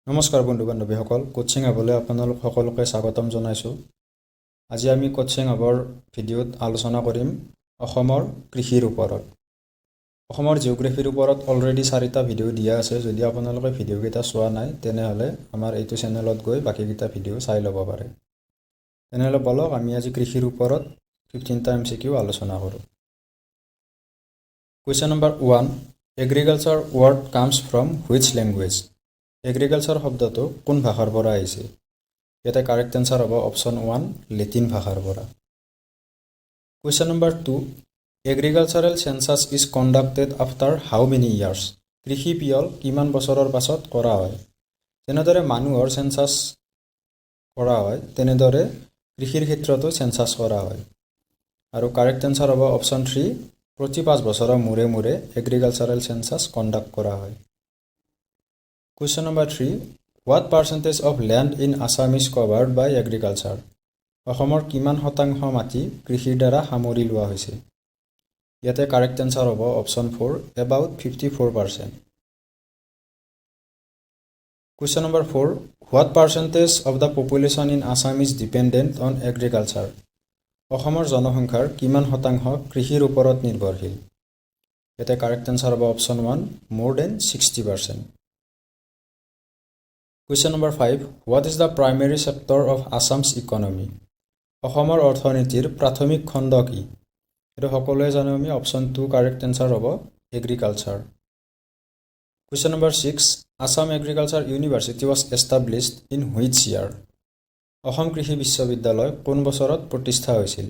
নমস্কাৰ বন্ধু বান্ধৱীসকল, কোচিং হাবলৈ আপোনালোক সকলোকে স্বাগতম জনাইছোঁ। আজি আমি কোচিং হাবৰ ভিডিঅ'ত আলোচনা কৰিম অসমৰ কৃষিৰ ওপৰত। অসমৰ জিঅ'গ্ৰাফীৰ ওপৰত অলৰেডি চাৰিটা ভিডিঅ' দিয়া আছে। যদি আপোনালোকে ভিডিঅ'কেইটা চোৱা নাই, তেনেহ'লে আমাৰ এইটো চেনেলত গৈ বাকীকেইটা ভিডিঅ' চাই ল'ব পাৰে। তেনেহ'লে বলক, আমি আজি কৃষিৰ ওপৰত 15টা এমচিকিউ আলোচনা কৰোঁ। Question number 1, agriculture word comes from which language? Agriculture শব্দটো কোন ভাষাৰ পৰা আহিছে? ইয়াতে কাৰেক্ট এনচাৰ হ'ব অপশ্যন ওৱান, লেটিন ভাষাৰ পৰা। Question number 2, agricultural census is conducted after how many years? কৃষি পিয়ল কিমান বছৰৰ পাছত কৰা হয়? যেনেদৰে মানুহৰ চেঞ্চাছ কৰা হয়, তেনেদৰে কৃষিৰ ক্ষেত্ৰতো চেঞ্চাছ কৰা হয়। আৰু কাৰেক্ট এনচাৰ হ'ব অপশ্যন থ্ৰী, প্ৰতি 5 বছৰৰ মূৰে মূৰে এগ্ৰিকালচাৰেল চেঞ্চাছ কণ্ডাক্ট কৰা হয়। Question number 3, what percentage of land in Assam is covered by agriculture? অসমৰ কিমান শতাংশ মাটি কৃষিৰ দ্বাৰা সামৰি লোৱা হৈছে? ইয়াতে কাৰেক্ট এনচাৰ হ'ব option 4, about 54%. Question number 4, what percentage of the population in Assam is dependent on agriculture? অসমৰ জনসংখ্যাৰ কিমান শতাংশ কৃষিৰ ওপৰত নিৰ্ভৰশীল? ইয়াতে কাৰেক্ট এনচাৰ হ'ব option 1, more than 60%. Question number 5, what is the primary sector of Assam's economy? অসমৰ অৰ্থনীতিৰ প্ৰাথমিক খণ্ড কি? এইটো সকলোৱে জানো আমি, অপশ্যন টু কাৰেক্ট এনচাৰ হ'ব, agriculture. Question number 6, Assam Agriculture University was established in which year? Assam কৃষি বিশ্ববিদ্যালয় কোন বছৰত প্ৰতিষ্ঠা হৈছিল?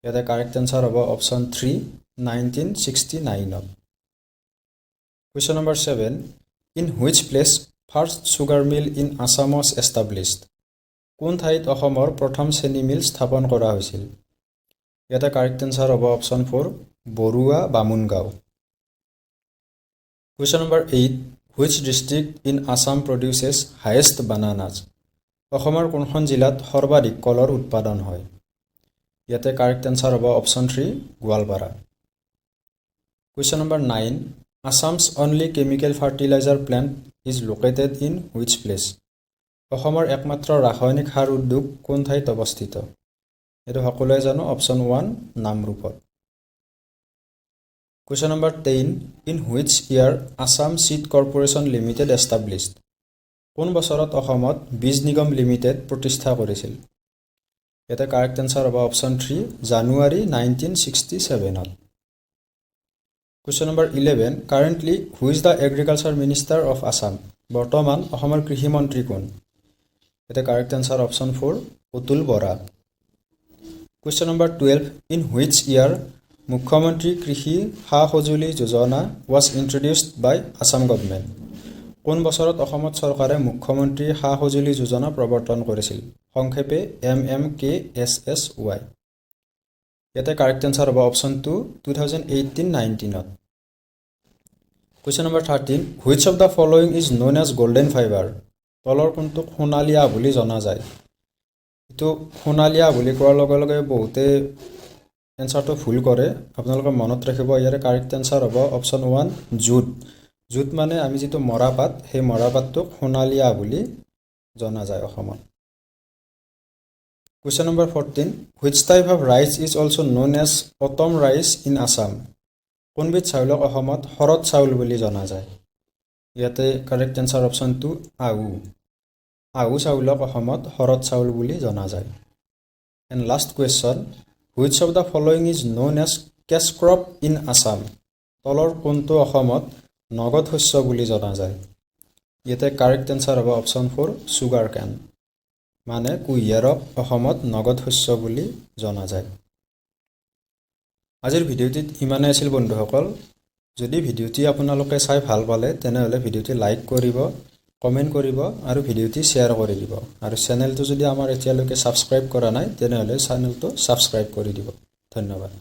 ইয়াতে কাৰেক্ট এনচাৰ হ'ব option three, 1969ত। Question number 7, in which place first sugar mill in Assam was established? কোন ঠাইত অসমৰ প্ৰথম চেনি মিল স্থাপন কৰা হৈছিল? ইয়াতে কাৰেক্ট এনচাৰ হ'ব option four, Barua Bamangaon. Question number 8, which district in Assam produces highest bananas? অসমৰ কোনখন জিলাত সৰ্বাধিক কলৰ উৎপাদন হয়? ইয়াতে কাৰেক্ট এনচাৰ হ'ব option three, Goalpara. Question number 9, Assam's only chemical fertilizer plant is located in which place? অসমৰ একমাত্ৰ ৰাসায়নিক সাৰ উদ্যোগ কোন ঠাইত অৱস্থিত? এইটো সকলোৱে জানো, option one, নামৰূপত। Question number 10, in which year Assam Seed Corporation Limited established? কোন বছৰত অসমত বীজ নিগম লিমিটেড প্ৰতিষ্ঠা কৰিছিল? ইয়াতে কাৰেক্ট এনচাৰ হ'ব option three, January 1967ত। Question number 11, currently who is the agriculture minister of Assam? বৰ্তমান অসমৰ কৃষিমন্ত্ৰী কোন? ইয়াতে correct answer option four, Atul Bora. Question number 12, in which year Mukhyamantri Krishi Sa Sajuli Yojana was introduced by Assam government? কোন বছৰত অসমত চৰকাৰে মুখ্যমন্ত্ৰী সা সঁজুলি যোজনা প্ৰৱৰ্তন কৰিছিল, সংক্ষেপে এমএমকেএছএছৱাই? ইয়াতে কাৰেক্ট এনচাৰ হ'ব option two, 2018-19ত। Question number 13, which of the following is known as golden fiber? তলৰ কোনটোক সোণালী আঁহ বুলি জনা যায়? এইটো সোণালী আঁহ বুলি কোৱাৰ লগে লগে বহুতে এনচাৰটো ভুল কৰে। আপোনালোকে মনত ৰাখিব, ইয়াৰে কাৰেক্ট এনচাৰ হ'ব অপশ্যন ওৱান, জুট। জুট মানে আমি যিটো মৰাপাট, সেই মৰাপাটটোক সোণালী আঁহ বুলি জনা যায় অসমত। Question number 14, which type of rice is also known as autumn rice in Assam? কোনবিধ চাউলক অসমত শৰৎ চাউল বুলি জনা যায়? ইয়াতে কাৰেক্ট এনচাৰ অপশ্যন টু, আহু। আহু চাউলক অসমত শৰৎ চাউল বুলি জনা যায়। And last question, which of the following is known as cash crop in Assam? তলৰ কোনটো অসমত নগদ শস্য বুলি জনা যায়? ইয়াতে কাৰেক্ট এনচাৰ হ'ব অপশ্যন ফ'ৰ, চুগাৰ কেন, মানে কুঁহিয়াৰক অসমত নগদ শস্য বুলি জনা যায়। আজিৰ ভিডিঅ'টিত ইমানেই আছিল বন্ধুসকল। যদি ভিডিঅ'টি আপোনালোকে চাই ভাল পালে, তেনেহ'লে ভিডিঅ'টি লাইক কৰিব, কমেণ্ট কৰিব আৰু ভিডিঅ'টি শ্বেয়াৰ কৰি দিব। আৰু চেনেলটো যদি আমাৰ এতিয়ালৈকে ছাবস্ক্ৰাইব কৰা নাই, তেনেহ'লে চেনেলটো ছাবস্ক্ৰাইব কৰি দিব। ধন্যবাদ।